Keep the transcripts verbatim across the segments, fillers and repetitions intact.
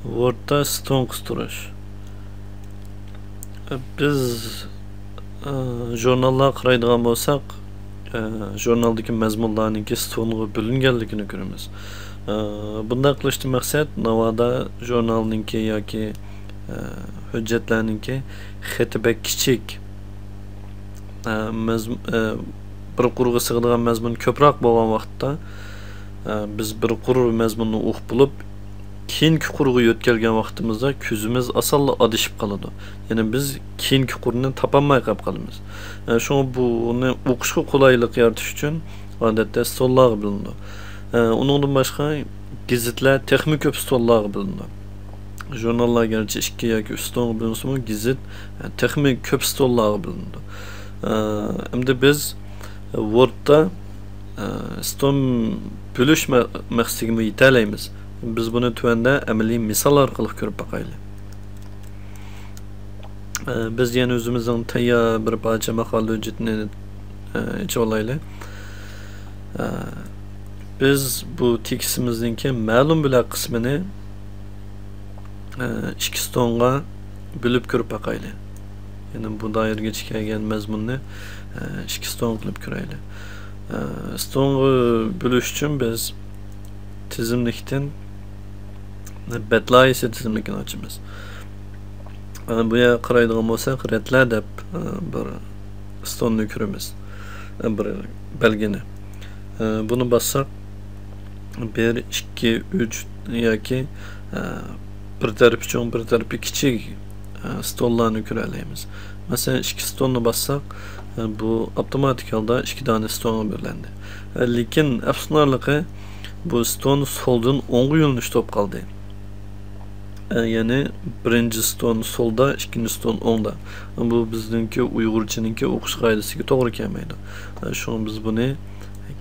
ۋوردتا ستون قىستۇرۇش. بىز، ئە، ژۇرناللارغا قارايدىغان بولساق، ئە، ژۇرنالدىكى مەزمۇنلارنىڭكى ستونغا بۆلۈنگەنلىكىنى كۆرىمىز. ئە، بۇنداق قىلىشتىن مەقسەت، ناۋادا ژۇرنالنىڭكى ياكى، ئە، ھۆججەتلەرنىڭكى خېتى بەك كىچىك، ئە، مەزم-، ئە، بىر قۇرغا سىغىدىغان مەزمۇن كۆپرەك بولغان ۋاقىتتا، ئە، بىز بىر قۇر مەزمۇننى ئوقۇپ بولۇپ، كېيىنكى قۇرغا يۆتكەلگەن ۋاقتىمىزدا كۆزىمىز ئاسانلا ئادىشىپ قالىدۇ. يەنى بىز كېيىنكى قۇرنى تاپالماي قېلىپ قالىمىز. ئە، شۇڭا بۇنى ئوقۇشقا قولايلىق يارىتىش ئۈچۈن ئادەتتە ستوللارغا بۆلۈنىدۇ. ئە، ئۇنىڭدىن باشقا گېزىتلەر تېخىمۇ كۆپ ستوللارغا بۆلۈنىدۇ. ژۇرناللار گەرچە ئىككى ياكى ئۈچ ستونغا بۆلۈنسىمۇ، گېزىت، ئە، تېخىمۇ كۆپ ستوللارغا بۆلۈنىدۇ. ئە، ئەمدى بىز ۋوردتا، ئە، ستون بۆلۈش مە-، مەقسىتىگىمۇ يېتەلەيمىز. بىز بۇنى تۆۋەندە ئەمەلىي مىسال ئارقىلىق كۆرۈپ باقايلى. ئە، بىز يەنە ئۆزىمىزنىڭ تەييار بىر پارچە ماقالە ھۆججىتىنى، ئە، ئېچىۋالايلى. ئە، بىز بۇ تېكىستىمىزنىڭكى مەلۇم بىر قىسمىنى، ئە، ئىككى ستونغا بۆلۈپ كۆرۈپ باقايلى. يەنى بۇ دائىرىگىچە كەلگەن مەزمۇننى، ئە، ئىككى ستون قىلىپ كۆرەيلى. ئە، ستونغا بۆلۈش ئۈچۈن بىز تىزىملىكتىن بەت لايىھەسى تىزىملىكىنى ئاچىمىز. ئە، بۇ يەرگە قارايدىغان بولساق، رەتلەر دەپ، ئە، بىر ستوننى كۆرىمىز. ئە، بىر بەلگىنى. ئە، بۇنى باسساق، بىر، ئىككى، ئۈچ ياكى، ئە، بىر تەرىپى چوڭ، بىر تەرىپى كىچىك، ئە، ستونلارنى كۆرەلەيمىز. مەسىلەن، ئىككى ستوننى باسساق، ئە، بۇ ئاپتوماتىك ھالدا ئىككى دانە ستونغا بۆلۈندى. ئە، لېكىن ئەپسۇسلىنارلىقى، بۇ ستون سولدىن ئوڭغا يۆنىلىشتە بولۇپ قالدى. ئە، يەنى بىرىنچى ستون سولدا، ئىككىنچى ستون ئوڭدا. بۇ بىزنىڭكى ئۇيغۇرچىنىڭكى ئوقۇش قائىدىسىگە توغرا كەلمەيدۇ. ئە، شۇڭا بىز بۇنى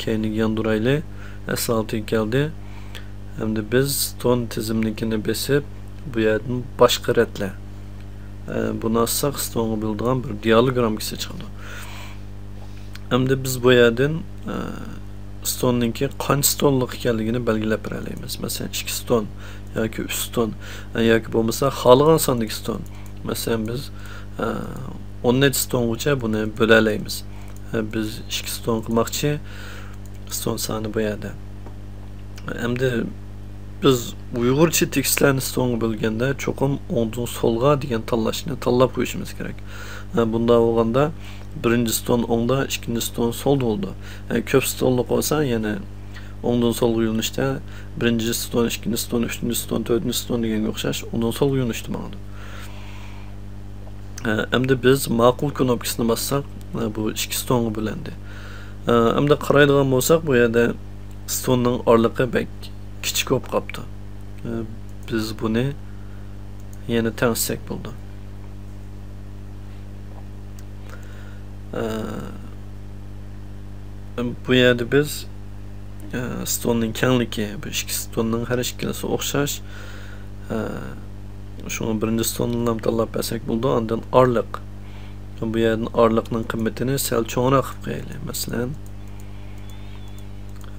كەينىگە ياندۇرايلى. ئەسلى ھالىتىگە كەلدى. ئەمدى بىز ستون تىزىملىكىنى بېسىپ، بۇ يەردىن باشقا رەتلەر. ئە، بۇنى ئاچساق، ستونغا بۆلىدىغان بىر دىئالوگ رامكىسى چىقىدۇ. ئەمدى بىز بۇ يەردىن، ئە، ستوننىڭكى قانچە ستونلۇق ئىكەنلىكىنى بەلگىلەپ بېرەلەيمىز. مەسىلەن، ئىككى ستون ياكى ئۈچ ستون، ئە، ياكى بولمىسا خالىغان ساندىكى ستون. مەسىلەن، بىز، ئە، ئون نەچچە ستونغىچە بۇنى بۆلەلەيمىز. ئە، بىز ئىككى ستون قىلماقچى، ستون سانى بۇ يەردە. ئەمدى بىز ئۇيغۇرچە تېكىستلەرنى ستونغا بۆلگەندە، چوقۇم ئوڭدىن سولغا دېگەن تاللاشنى تاللاپ قويۇشىمىز كېرەك. ئە، بۇنداق بولغاندا، بىرىنچى ستون ئوڭدا، ئىككىنچى ستون سولدا بولىدۇ. ئە، كۆپ ستونلۇق بولسا، يەنە ئوڭدىن سولغا يۆنىلىشتە بىرىنچى ستون، ئىككىنچى ستون، ئۈچىنچى ستون، تۆتىنچى ستون دېگەنگە ئوخشاش ئوڭدىن سولغا يۆنىلىشتە ماڭىدۇ. ئە، ئەمدى بىز ماقۇل كۇنۇپكىسىنى باسساق، ئە، بۇ ئىككى ستونغا بۆلۈندى. ئە، ئەمدى قارايدىغان بولساق، بۇ يەردە ستوننىڭ ئارىلىقى بەك كىچىك بولۇپ قاپتۇ. ئە، بىز بۇنى يەنە تەڭشىسەك بولىدۇ. ئە، بۇ يەردە بىز، ئە، ستوننىڭ كەڭلىكى، بۇ ئىككى ستوننىڭ ھەر ئىككىلىسى ئوخشاش. ئە، شۇڭا بىرىنچى ستوننىلا تاللاپ بەرسەك بولىدۇ. ئاندىن ئارىلىق. بۇ يەردىن ئارىلىقنىڭ قىممىتىنى سەل چوڭراق قىلىپ قويايلى. مەسىلەن،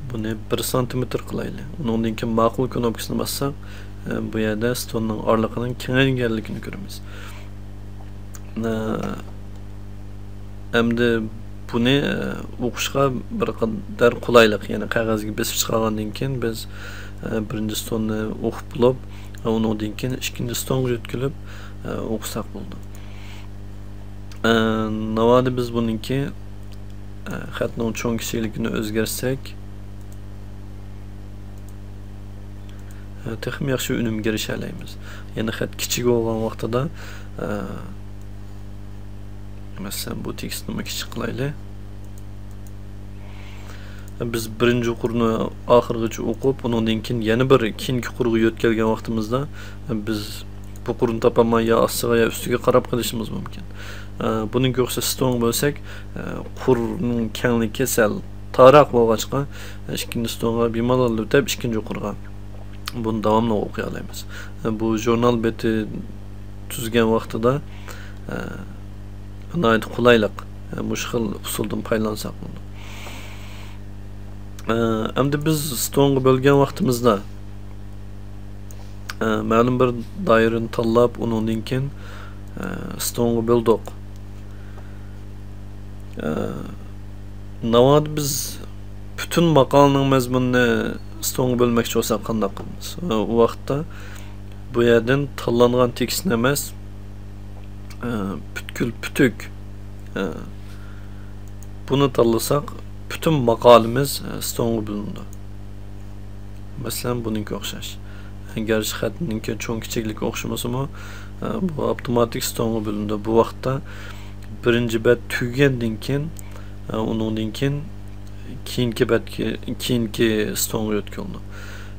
بۇنى بىر سانتىمېتىر قىلايلى. ئۇنىڭدىن كېيىن ماقۇل كۇنۇپكىسىنى باسساق، ئە، بۇ يەردە ستوننىڭ ئارىلىقىنىڭ كېڭەيگەنلىكىنى كۆرىمىز. ئە، ئەمدى بۇنى، ئە، ئوقۇشقا بىر قەدەر قولايلىق، يەنى قەغەزگە بېسىپ چىقارغاندىن كېيىن بىز، ئە، بىرىنچى ستوننى ئوقۇپ بولۇپ، ئە، ئۇنىڭدىن كېيىن ئىككىنچى ستونغا يۆتكىلىپ، ئە، ئوقۇساق بولىدۇ. ئە، ناۋادا بىز بۇنىڭكى، ئە، خەتنىڭ چوڭ كىچىكلىكىنى ئۆزگەرتسەك، ئە، تېخىمۇ ياخشى ئۈنۈمگە ئېرىشەلەيمىز. يەنى خەت كىچىك بولغان ۋاقتىدا، ئە، مەسىلەن، بۇ تېكىستنىمۇ كىچىك قىلايلى. بىز بىرىنچى قۇرنى ئاخىرغىچە ئوقۇپ، ئۇنىڭدىن كېيىن يەنە بىر كېيىنكى قۇرغا يۆتكەلگەن ۋاقتىمىزدا، بىز بۇ قۇرنى تاپالماي يا ئاستىغا يا ئۈستىگە قاراپ قېلىشىمىز مۇمكىن. بۇنىڭغا ئوخشاش ستونغا بۆلسەك، قۇرنىڭ كەڭلىكى سەل تارراق بولغاچقا، ئىككىنچى ستونغا بىمالال ئۆتەپ، ئىككىنچى قۇرغا بۇنى داۋاملىق ئوقۇيالايمىز. بۇ ژۇرنال بېتى تۈزگەن ۋاقتىدا، ئە، ناھايىتى قولايلىق، ئە، مۇشۇ خىل ئۇسۇلدىن پايدىلانساق بولىدۇ. ئە، ئەمدى بىز ستونغا بۆلگەن ۋاقتىمىزدا، ئە، مەلۇم بىر دائىرىنى تاللاپ، ئۇنىڭدىن كېيىن، ئە، ستونغا بۆلدۇق. ئە، ناۋادا بىز پۈتۈن ماقالىنىڭ مەزمۇنىنى ستونغا بۆلمەكچى بولساق قانداق قىلىمىز؟ ئە، ئۇ ۋاقىتتا بۇ يەردىن تاللانغان تېكىستنى ئەمەس، ئە، پۈتكۈل پۈتۈك، ئە، بۇنى تاللىساق، پۈتۈن ماقالىمىز، ئە، ستونغا بۆلۈنىدۇ. مەسىلەن، بۇنىڭكى ئوخشاش. گەرچە خەتنىڭكى چوڭ كىچىكلىكى ئوخشىمىسىمۇ، ئە، بۇ ئاپتوماتىك ستونغا بۆلۈنىدۇ. بۇ ۋاقىتتا بىرىنچى بەت تۈگىگەندىن كېيىن، ئە، ئۇنىڭدىن كېيىن كېيىنكى بەتكە، كېيىنكى ستونغا يۆتكىلىنىدۇ.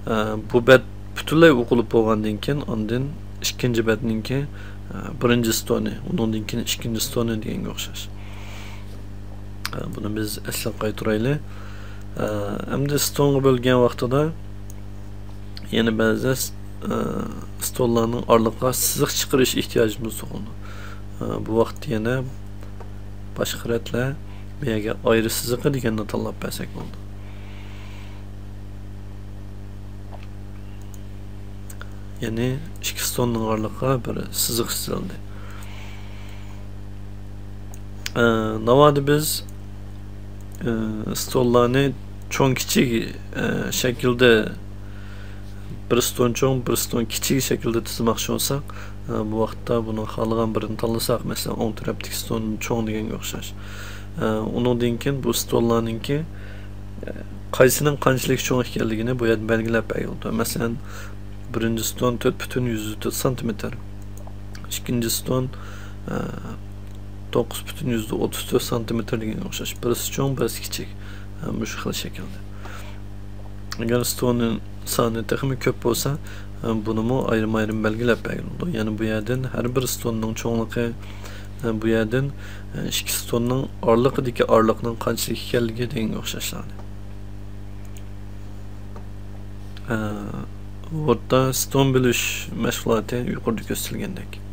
ئە، بۇ بەت پۈتۈنلەي ئوقۇلۇپ بولغاندىن كېيىن، ئاندىن ئىككىنچى بەتنىڭكى، ئە، بىرىنچى ستونى، ئۇنىڭدىن كېيىن ئىككىنچى ستونى دېگەنگە ئوخشاش. ئە، بۇنى بىز ئەسلىگە قايتۇرايلى. ئە، ئەمدى ستونغا بۆلگەن ۋاقتىدا يەنە بەزى، ئە، ستونلارنىڭ ئارىلىقىغا سىزىق چىقىرىش ئېھتىياجىمىز تۇغۇلىدۇ. ئە، بۇ ۋاقىتتا يەنە باشقا رەتلەر، بۇ يەرگە ئايرى سىزىقى دېگەننى تاللاپ بەرسەك بولىدۇ. يەنى ئىككى ستوننىڭ ئارىلىقىغا بىر سىزىق سىزىلدى. ئە، ناۋادا بىز، ئە، ستونلارنى چوڭ كىچىك، ئە، شەكىلدە بىر ستون چوڭ، بىر ستون كىچىك شەكىلدە تىزماقچى بولساق، ئە، بۇ ۋاقىتتا بۇنىڭ خالىغان بىرىنى تاللىساق، مەسىلەن، ئوڭ تەرەپتىكى ستون چوڭ دېگەنگە ئوخشاش. ئە، ئۇنىڭدىن كېيىن بۇ ستونلارنىڭكى، ئە، قايسىنىڭ قانچىلىك چوڭ ئىكەنلىكىنى بۇ يەردە بەلگىلەپ بەرگىلى بولىدۇ. مەسىلەن، بىرىنچى ستون تۆت پۈتۈن يۈزدە تۆت سانتىمېتىر، ئىككىنچى ستون، ئە، توققۇز پۈتۈن يۈزدە ئوتتۇز تۆت سانتىمېتىر دېگەنگە ئوخشاش. بىرسى چوڭ، بىرسى كىچىك. ئە، مۇشۇ خىل شەكىلدە. ئەگەر ستوننىڭ سانى تېخىمۇ كۆپ بولسا، ئە، بۇنىمۇ ئايرىم-ئايرىم بەلگىلەپ بەرگىلى بولىدۇ. يەنى بۇ يەردىن ھەر بىر ستوننىڭ چوڭلۇقى، ئە، بۇ يەردىن، ئە، ئىككى ستوننىڭ ئارىلىقىدىكى ئارىلىقنىڭ قانچىلىك ئىكەنلىكى دېگەنگە ئوخشاشلارنى. ئە، ۋوردتا ستون بۆلۈش مەشغۇلاتى يۇقىرىدا كۆرسىتىلگەندەك.